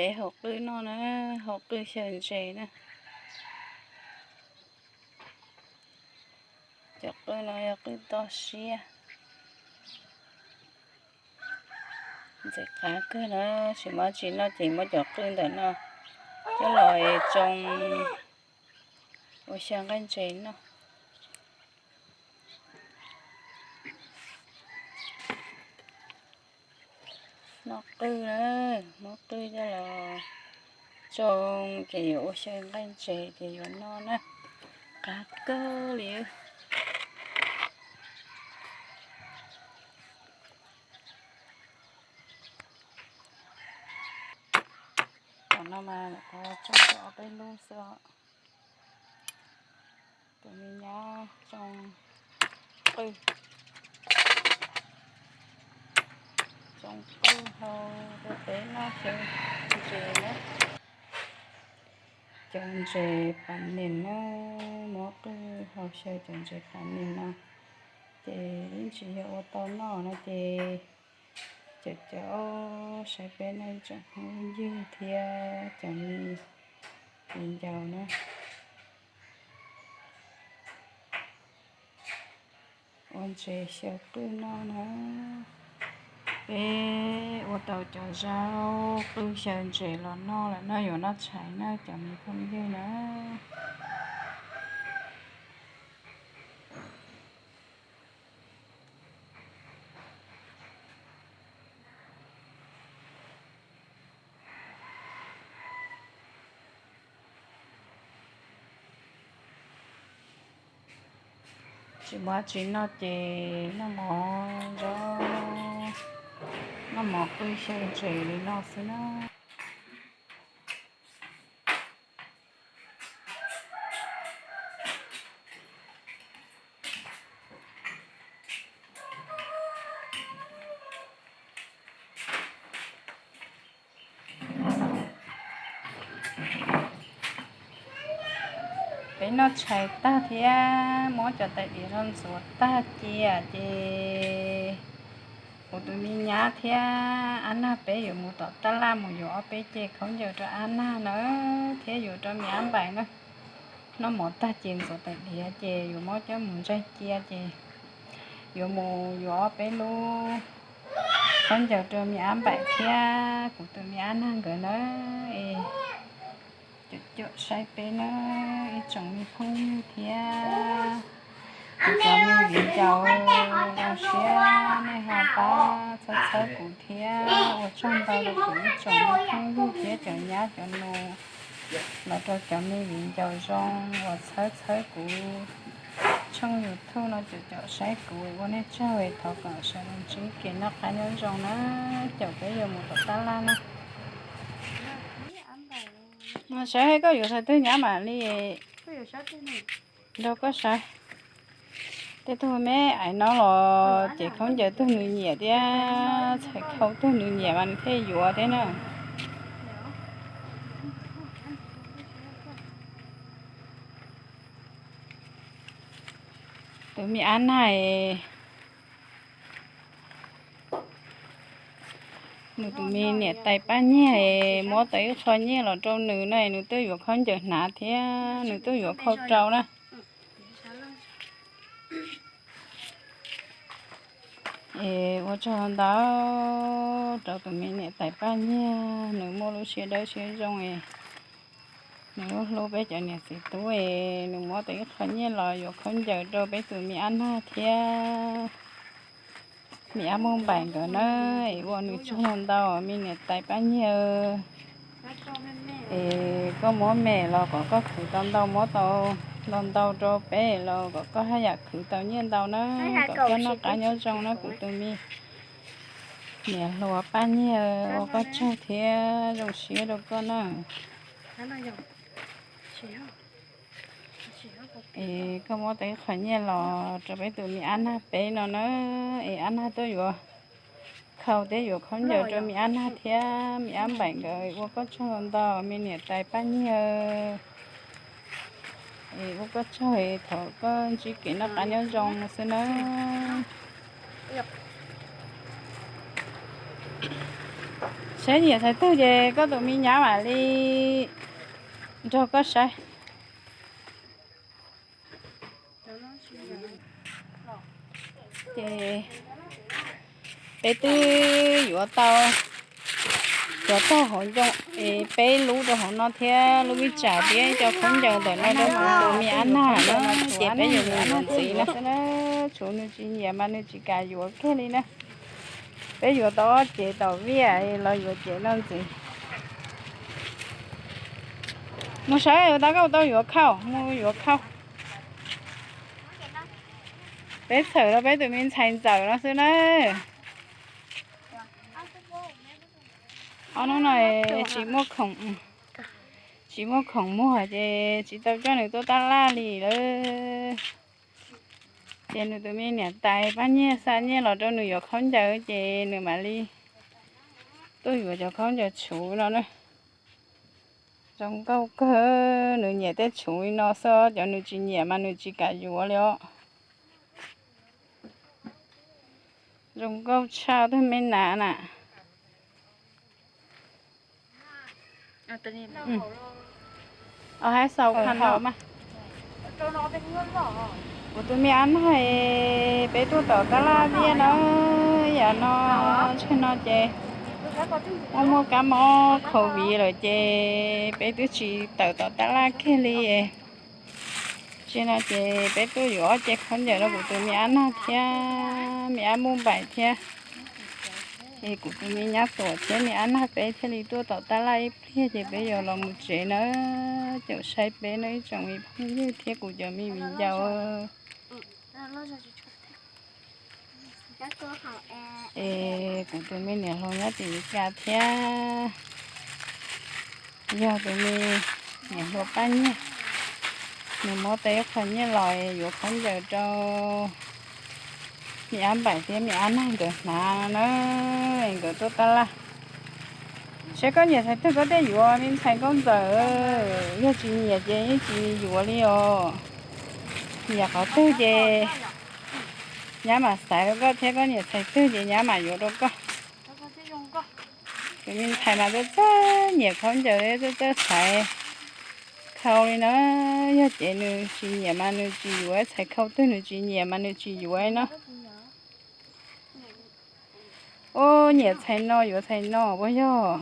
Peb hau qwj noj na, hau qwj xyaw ntses na. Cov qwj no yog qwj toj siab, ntxim qab kawg na. Tsis muaj tsis noj ces muab cov qwj ntawm no coj los tsoo ua xyaw nqaij ntses noj. Noj qwj na, muab qwj coj los tsoo ces yuav ua xyaw nqaij ntses ces yuav noj na, qab kawg li. Tom no mas lawv tsoo tau ob peb lub xwb os. Tus me nyab tsoo qwj, tsoo qwj hau rau peb noj xyaw ntses na. Cov ntses pas nim na, muab qwj hau xyaw cov ntses pas nim no ces ib ntsis yog ua tau noj no ces cov cov saib peb no ib tsoom phooj ywg thiab cov me viv ncaus na. Ua ntses xyaw qwj noj na. Peb ua tau cov zaub qwj xyaw ntses los noj lawm no, yuav noj tshais na cov me phooj ywg na. Tsis muaj tsis noj ces noj mov, noj mov qwj xyaw ntses li no xwb na. Peb noj tshais tag thiab muab cov tais diav no ntxuav tag cia ces kuv tus me nyab thiab Ab Nag peb yuav mus tom tab laj mus yuav ob peb ce khaub ncaws rau Ab Nag na, thiab yuav rau me Ab Npaim na. Noj mov tag ces ntxuav tais diav ces yuav muab coj mus ntsaig cia ces yuav mus yuav ob peb lub khaub ncaws rau me Ab Npaim thiab kuv tus me Ab Nag nkawd na. Es cov caum saib peb na, ib tsoom me phooj ywg thiab kuv cov me viv ncaus, zoo siab nej ho pab txhawb txhawb kuv thiab ua tsaug ntau rau kuv ib tsoom me phooj ywg thiab cov nyab cov nus, los rau cov me viv ncaus zoo uas txhawb txhawb kuv tshooj YouTube no, cov caum saib kuv ua nej tsaug, thov kom sawv daws ntsib kev noj qab nyob zoo na, caum peb yuav mus tom tab laj na. Mas saib koj yuav txhais twg nyab mam li nrog koj saib. Tej tug me aiv no los ces khaub ncaws tug nws nyiam thiab txhais khau tug nws nyiam mas nws thiaj yuav thiab na. Tus me Ab Nag, nws tus me niam tais Paj Nyiag muab tau ib qho nyiaj los rau nws na, nws twb yuav khaub ncaws hnav thiab nws twb yuav khau rau na. Es ua tsaug ntau rau tus me niam tais Paj Nyiag, nws muaj lub siab dawb siab zoo es nws hlub peb cov niam txiv tub es nws muab tau ib qho nyiaj los yuav khaub ncaws rau peb tus me Ab Nag thiab me Ab Muj Npaim nkawd na. Es ua nws tsaug ntau ntau me niam tais Paj Nyiag. Es koj muab me los kom koj khwv tau ntau, muab tau ntau ntau rau peb los kom koj haj yam khwv tau nyiaj ntau na, kom koj noj qab nyob zoo na kuv tus me niam hluas Paj Nyiag, ua koj tsaug thiab zoo siab rau koj na. Es koj muab tau ib qho nyiaj los rau peb tus me Ab Nag peb no na, es Ab Nag twb yuav khau thiab yuav khaub ncaws rau me Ab Nag thiab me Ab Npaim nkawd, ua koj tsaug ntau me niam tais Paj Nyiag. Es ua koj tsaug, thov koj ntsib kev noj qab nyob zoo xwb na. Peb nyiam txhais twg ces koj tus me nyab mam li nrog koj saib. Ces peb twb yuav tau cov tag hauv ncoo, es peb lub rau hauv no thiab lub vij tsam thiab cov khaub ncaws ntawm no rau tus me ab nag na, ces peb yuav mus yuav ntxiv no xwb na. Tshuav nws tsis nyiam mas nws tsis kam yuav kiag li na. Peb yuav tau ob cev tom vij los yuav cev no ntxiv. Mus saib ua tau koj tau yuav khau, mus yuav khau. Peb txhawm rau peb tus me ntxhais ntxawm no xwb na. Ob hnub no tsis muaj khoom, tsis muaj khoom muag ces tsis tau coj nws tuaj tab laj li lawm. Ces nws tus me niam tais pab nyiaj xa nyiaj los rau nws yuav khaub ncaws ces nws mam li tuaj yuav cov khaub ncaws tshuv no na. Zoo nkauj kawg, nws nyiam tej tshuv li no xwb, cov nws tsis nyiam mas nws tsis kam yuav li os. Zoo nkauj tshaj twg me nas na. Os, hais xaus qhov no mas. Kuv tus me ab nag, peb tuaj tom tab laj viaj na, yam no, ntshe no ces muaj muaj kab mob covid lawm ces peb twb tsis tawm tom tab laj kiag li. Tsis no ces peb tuaj yuav ob cev khaub ncaws rau kuv tus me ab nag thiab me ab muj npaim thiab. Es kuv tus me nyab tuam thiab me ab nag peb thiaj li tuaj tom tab laj ib pliag ces peb yuav los mus tsev na. Caum saib peb no ib tsoom me phooj ywg thiab kuv cov me viv ncaus. Es kuv tus me niam hluas nyob tim Meskas thiab yog tus me niam hluas pab nyiaj, nws muab tau ib qho nyiaj los yuav khaub ncaws rau me ab npaim thiab me ab nag nkawd hnav na, nkawd tuaj tab laj. Saib koj nyiam txhais twg koj thiaj yuav me ntxhais nkauj ntxawm, yog tsis nyiam ces yeej tsis yuav li os. Nyiam qhov twg ces nyab mam xaiv rau koj thiab, koj nyiam txhais twg ces nyab mam yuav rau koj. Tus me ntxhais mas txawj txawj nyiam khaub ncaws, txawj txawj txhais khau li na. Yog ces nws tsis nyiam mas nws tsis yuav, txhais khau twg nws tsis nyiam mas nws tsis yuav no. Ua nyiam txhais no yuav txhais no puas yog?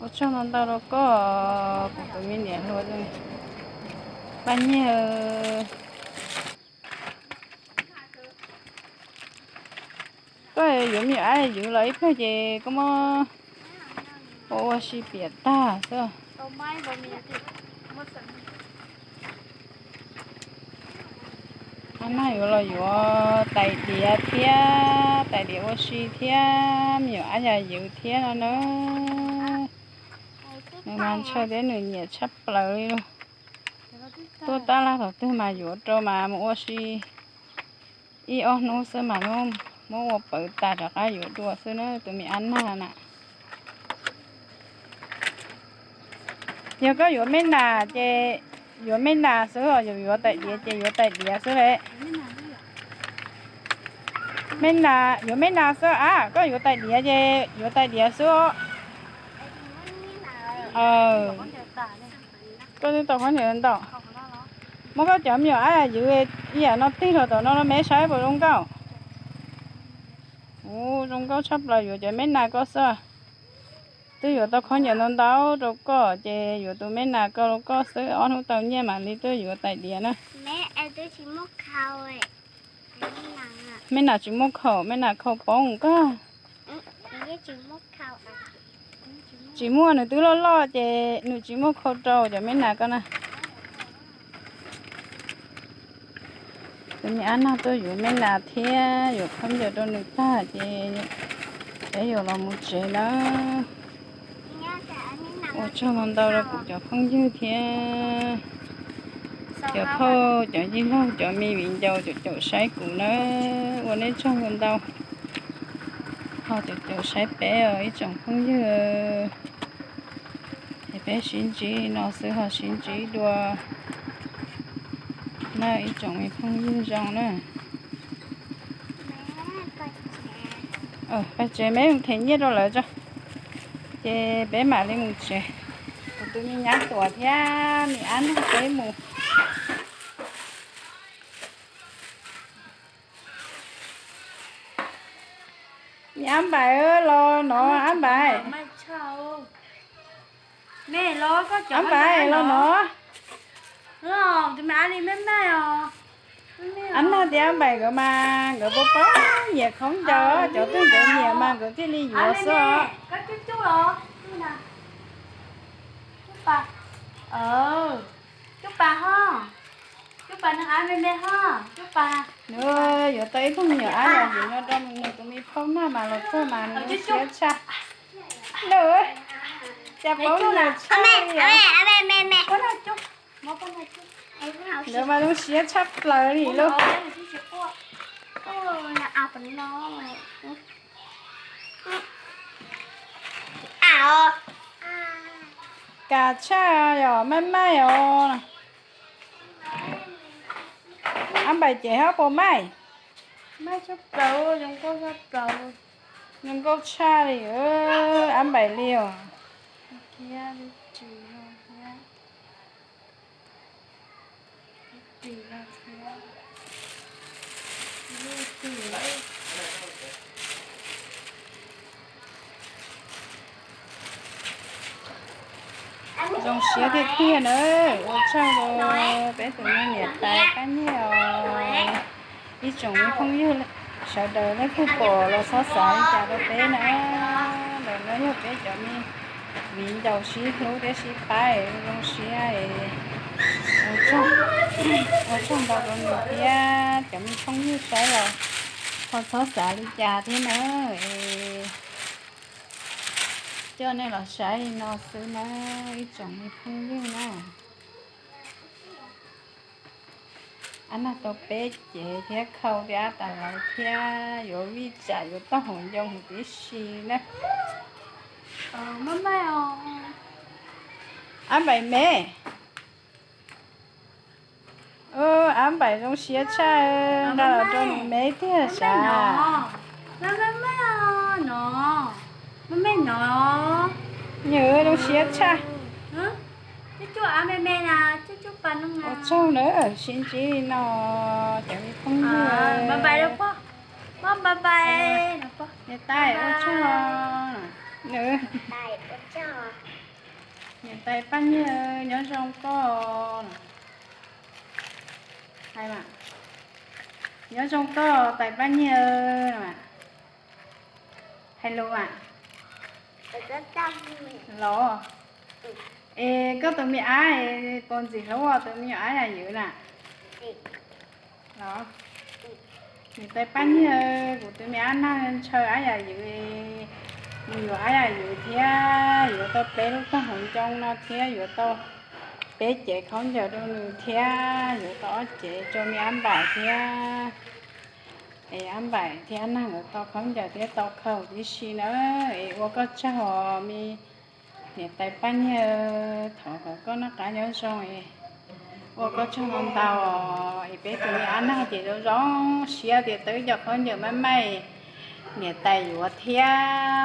Ua tsaug ntau ntau rau koj, kuv tus me niam hluas pab nyiag. Koj yuav me nyuam ab yus los ib pliag ces koj muab ua ua si piam tag xwb. Ab nag yuav los yuav tais diav thiab, tais diav ua si thiab me nyuam ab yam yus thiab no na. Nws mas ntshaw thiab nws nyiam tshaj plaws li lauj. Tuaj tab laj thaum twg mas yuav rau mas mus ua si ib ob hnub xwb mas muab ua pawv tas rov qab yuav dua xwb na tus me ab nag na. Yog koj yuav me nas ces yuav me nas xwb os, yog yuav tais diav ces yuav tais diav xwb le. Me nas, yuav me nas xwb a, koj yuav tais diav ces yuav tais diav xwb os. Koj twb tau khaub ncaws ntau. Muab koj cov me nyuam ab yus ib yam no tig los tom no los me saib puas zoo nkauj. Ua zoo nkauj tshaj plaws, yuav cov me nas koj xwb. Twb yuav tau khaub ncaws ntau ntau rau koj ces yuav tus me nas koj rau koj xwb, ob hnub tau nyiaj mam li tuaj yuav tais diav na. Me nas tsis muaj khaum, me nas khaum poob koj. Tsis muaj, nws twb loj loj ces nws tsis muaj khau rau cov me nas koj na. Tus me ab nag tuaj yuav me nas thiab yuav khaub ncaws rau nws tag ces peb yuav los mus tsev na. Ua tsaug ntau ntau rau kuv cov phooj ywg thiab cov phauj cov yij laug cov me viv ncaus caum caum saib kuv na. Ua nej tsaug ntau ntau, ho caum caum saib peb os ib tsoom phooj ywg. Es peb sib ntsib no xwb ho sib ntsib dua na ib tsoom me phooj ywg zoo na. Pab tsev me mus them nyiaj rau lawv tso, ces peb mam li mus tsev. Kuv tus me nyab Tuam thiab me ab nug peb mus. Me Ab Npaim los no, Ab Npaim. Ab Npaim los no. Ab Nag thiab Ab Npaim nkawd mas nkawd puas paub nyiam khaub ncaws, cov twg nkawd nyiam mas nkawd thiaj li yuav xwb. Nws yuav tau ib tug me nyuam ab yam ntxwv no rau nws tus me phauj Nag mas los txog mas nws zoo siab tshaj. Nws, cas paub nyiam tshaj li os. Nkawd mas zoo siab tshaj plaws li lauj. Kam tshaj yom, maij maij os. Ab Npaim ces hab puas maij? Maij tshaj plaws, zoo nkauj tshaj plaws. Zoo nkauj tshaj li, Ab Npaim li os. Zoo siab tiag tiag na, ua tsaug rau peb tus me niam tais Paj Nyiag os. Ib tsoom me phooj ywg sawv daws leej twg pom los txhob xav li cas rau peb na. Ntawm no yog peb cov me viv ncaus sib hlub thiab sib pab, zoo siab. Ua tsaug ntau rau nws thiab cov me phooj ywg saib los ho txhob xav li cas thiab na. Coj nej los saib li no xwb na, ib tsoom me phooj ywg na. Ab Nag tau peb cev thiab khau thiab ab tas lawv thiab yuav vij tsam yuav tau hauv ncoo huv tib si na. Ab Npaim me, Ab Npaim zoo siab tshaj, nqa los rau nws me tiag sav. Nws zoo siab tshaj. Ua tsaug na, sib ntsib li no cov me phooj ywg. Niam tais ua tsaug. Niam tais Paj Nyiag nyob zoo koj. Hais mas, nyob zoo koj tais Paj Nyiag. Hais lus mas. Los, es koj tus me ab puas ntxim hlub tus me nyuam ab yam ywv na? Los, niam tais Paj Nyiag, kuv tus me ab nag ntshaw ab yam ywv, nws yuav ab yam ywv thiab yuav tau peb lub tag hauv ncoo no thiab yuav tau peb cev khaub ncaws rau nws thiab yuav tau ob cev rau me ab Npaim thiab. Es ab Npaim thiab ab nag nkawd tau khaub ncaws thiab tau khau tib si na. Es ua koj tsaug os me niam tais Paj Nyiag, thov kom koj noj qab nyob zoo es ua koj tsaug ntau ntau. Es peb tus me ab nag ces zoo zoo siab tias tau ib co khaub ncaws maij maij niam tais yuav thiab.